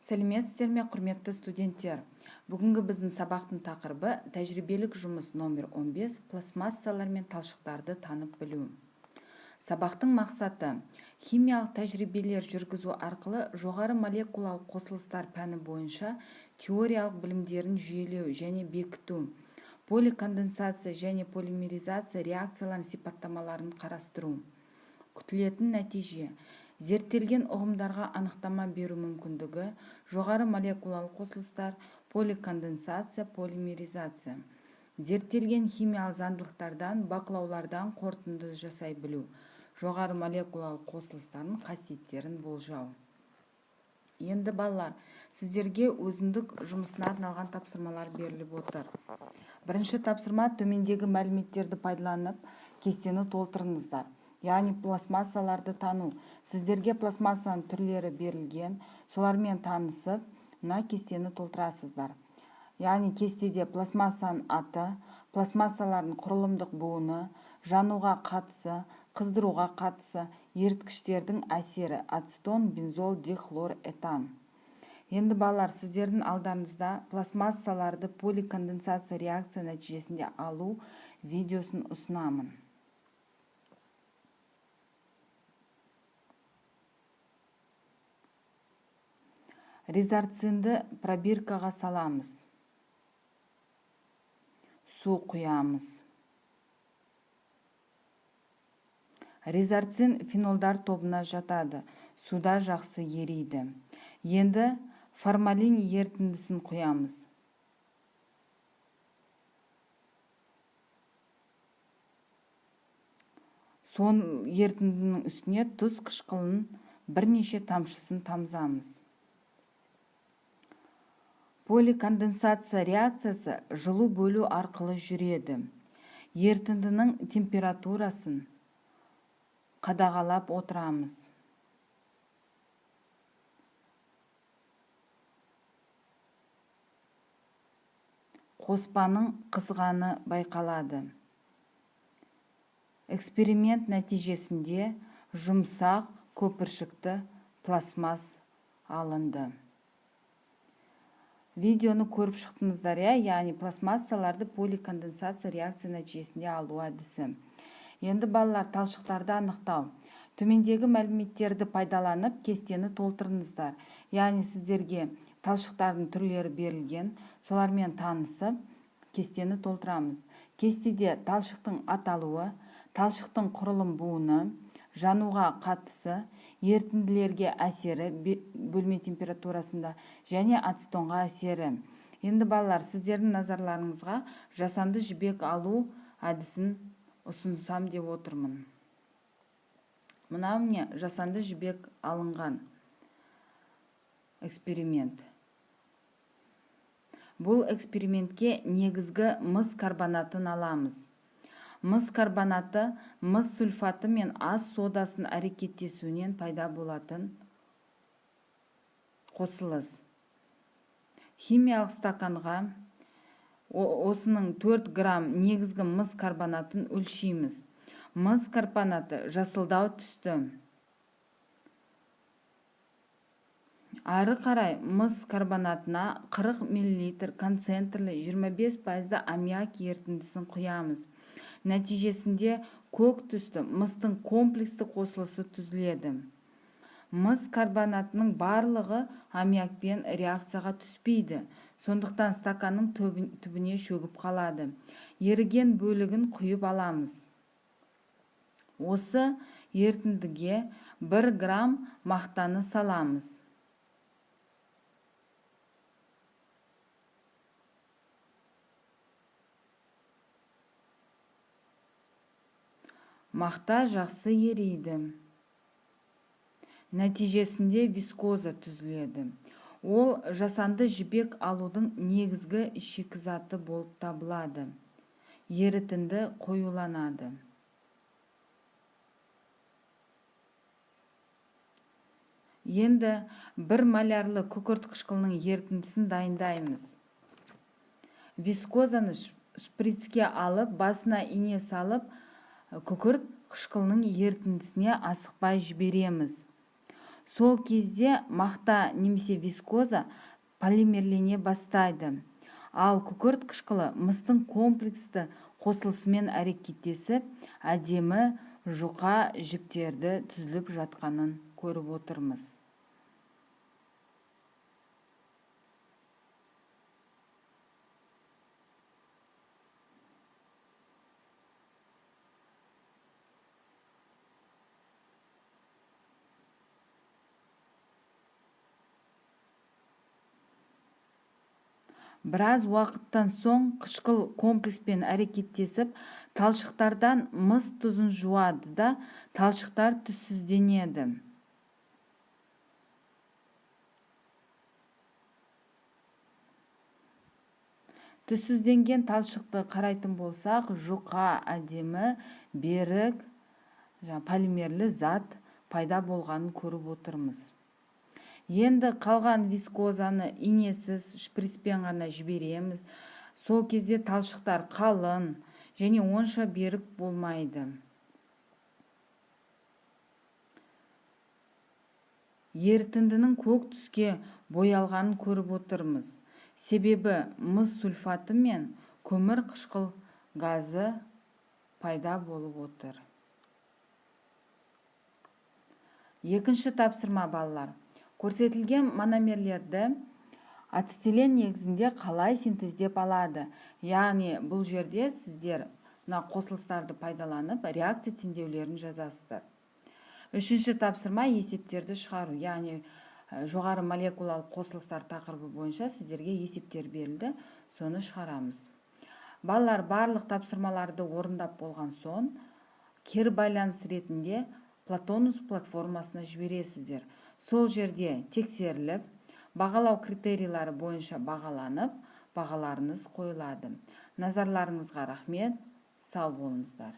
Сәлеметсіздер ме, құрметті студенттер! Бүгінгі біздің сабақтың тақырыбы тәжірибелік жұмыс номер 15, пластмассалар мен талшықтарды танып білу. Сабақтың мақсаты: химиялық тәжірибелер жүргізу арқылы жоғары молекулалық қосылыстар пәні бойынша теориялық білімдерін жүйелеу және бекіту, поликонденсация және полимеризация реакцияларының сипаттамаларын қарастыру. Күтілетін нәтиже: зерттелген ұғымдарға анықтама беру мүмкіндігі, жоғары молекулалы қосылыстар, поликонденсация, полимеризация. Зерттелген химиялық заңдылықтардан, бақылаулардан қорытынды жасай білу, жоғары молекулалы қосылыстардың қасиеттерін болжау. Енді, балалар, сіздерге өзіндік жұмысына арналған тапсырмалар беріліп отыр. Бірінші тапсырма: төмендегі мәліметтерді пайдаланып, кестені толтырыңыздар. Яғни пластмассаларды тану. Сіздерге пластмассаның түрлері берілген, солармен танысып, мына кестені толтырасыздар. Яғни кестеде пластмассаның аты, пластмассалардың құрылымдық буыны, жануға қатысы, қыздыруға қатысы, еріткіштердің әсері, ацетон, бензол, дихлорэтан. Енді, балалар, сіздердің алдарыңызда пластмассаларды поликонденсация реакция нәтижесінде алу видеосын ұсынамын. Резорцинді пробиркаға саламыз. Су құямыз. Резорцин фенолдар тобына жатады, суда жақсы ериді. Енді формалин ерітіндісін құямыз. Сон ерітіндінің үстіне тұз қышқылының бірнеше тамшысын тамызамыз. Поликонденсация реакциясы жылу бөлу арқылы жүреді. Ерітіндінің температурасын қадағалап отырамыз. Қоспаның қызғаны байқалады. Эксперимент нәтижесінде жұмсақ көпіршікті пластмасс алынды. Видеоны көріп шықтыңыздар, иә? Яғни пластмассаларды поликонденсация реакция нәтижесінде алу әдісі. Енді, балалар, талшықтарды анықтау. Төмендегі мәліметтерді пайдаланып, кестені толтырыңыздар. Яғни сіздерге талшықтардың түрлері берілген, солармен танысып, кестені толтырамыз. Кестеде талшықтың аталуы, талшықтың құрылым буыны, жануға қатысы, ерітінділерге әсері бөлме температурасында және ацетонға әсері. Енді, балалар, сіздердің назарларыңызға жасанды жібек алу әдісін ұсынсам деп отырмын. Мына міне жасанды жібек алынған эксперимент. Бұл экспериментке негізгі мыс карбонатын аламыз. Мыс карбонаты мыс сульфаты мен ас содасының әрекеттесуінен пайда болатын қосылыс. Химиялық стаканға осының 4 грамм негізгі мыс карбонатын өлшейміз. Мыс карбонаты жасылдау түсті. Ары қарай мыс карбонатына 40 миллилитр концентрлі 25% аммиак ерітіндісін құямыз. Нәтижесінде көк түсті мыстың комплексті қосылысы түзіледі. Мыс карбонатының барлығы аммиакпен реакцияға түспейді, сондықтан стаканның түбіне шөгіп қалады. Еріген бөлігін құйып аламыз. Осы ерітіндіге 1 грамм мақтаны саламыз. Мақта жақсы ериді. Нәтижесінде вискоза түзіледі. Ол жасанды жібек алудың негізгі шикізаты болып табылады. Ерітінді қоюланады. Енді 1 молярлы күкірт қышқылының ерітіндісін дайындаймыз. Вискозаны шприцке алып, басына ине салып, күкірт қышқылының ерітіндісіне асықпай жібереміз. Сол кезде мақта немесе вискоза полимерлене бастайды. Ал күкірт қышқылы мыстың комплексті қосылысымен әрекеттесіп, әдемі жұқа жіптерді түзіліп жатқанын көріп отырмыз. Біраз уақыттан соң қышқыл комплекспен әрекеттесіп, талшықтардан мыс тұзын жуады да, талшықтар түссізденеді. Түссізденген талшықты қарайтын болсақ, жұқа, әдемі, берік, полимерлі зат пайда болғанын көріп отырмыз. Енді қалған вискозаны инесіз шприцпен ғана жібереміз. Сол кезде талшықтар қалын және онша берік болмайды. Ерітіндінің көк түске боялғанын көріп отырмыз. Себебі мыс сульфаты мен көмір қышқыл газы пайда болып отыр. Екінші тапсырма, балалар. Көрсетілген мономерлерді ацетилен негізінде қалай синтездеп алады? Яғни бұл жерде сіздер мына қосылыстарды пайдаланып реакция теңдеулерін жазасыздар. Үшінші тапсырма есептерді шығару. Яғни жоғары молекулалық қосылыстар тақырыбы бойынша сіздерге есептер берілді, соны шығарамыз. Балалар, барлық тапсырмаларды орындап болған соң, кері байланыс ретінде Платонус платформасына жібересіздер. Сол жерде тексеріліп, бағалау критерийлері бойынша бағаланып, бағаларыңыз қойылады. Назарларыңызға рахмет, сау болыңыздар.